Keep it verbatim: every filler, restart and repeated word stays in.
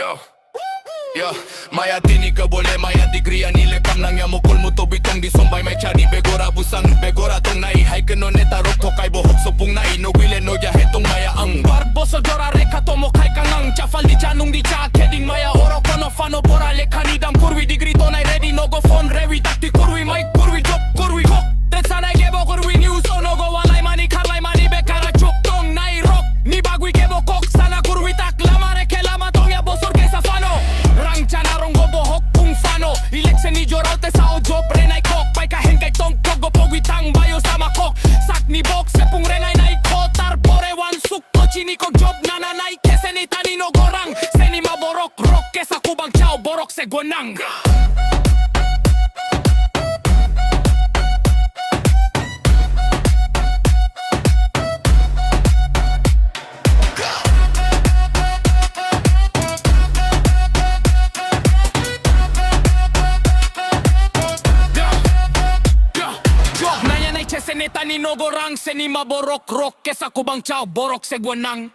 Oh. Yeah. Maya tini kebole maya degree ani le kam nang ya mukul mutobi tong di sombai mai chadi begora busang begora tong nai hai keno neta rok thokai bo hok sopung nai nogwi le noya he tong maya ang bar boso jora rekha tomo khai kangang chafal di chanung di cha keding maya oro kono fano bora lekhani dam kurwi degree tonai ready nogo phone rewi takti kurwi mai kurwi job kurwi kok te sanai gebo kurwi news ono go walai mani kharlai mani bekara chuk tong nai rok ni bagwi gebo kok sana kurwi tak lama rekhe lama tong ya bosor kesa fano rang chana rongo bohok pung fano election ni jorao te sao job renai kok paika hengkai tong kok go pogwi tang bayo sama kok sakni bok sepung renai nai kho tar pore wan suk to chini kok job nana nai kese ni tani no gorang seni ma borok rok kesa kubang chao borok se gonang. Naya nai chese netani nogo rang seni ma borok rok kesa kubang chao borok se gonang.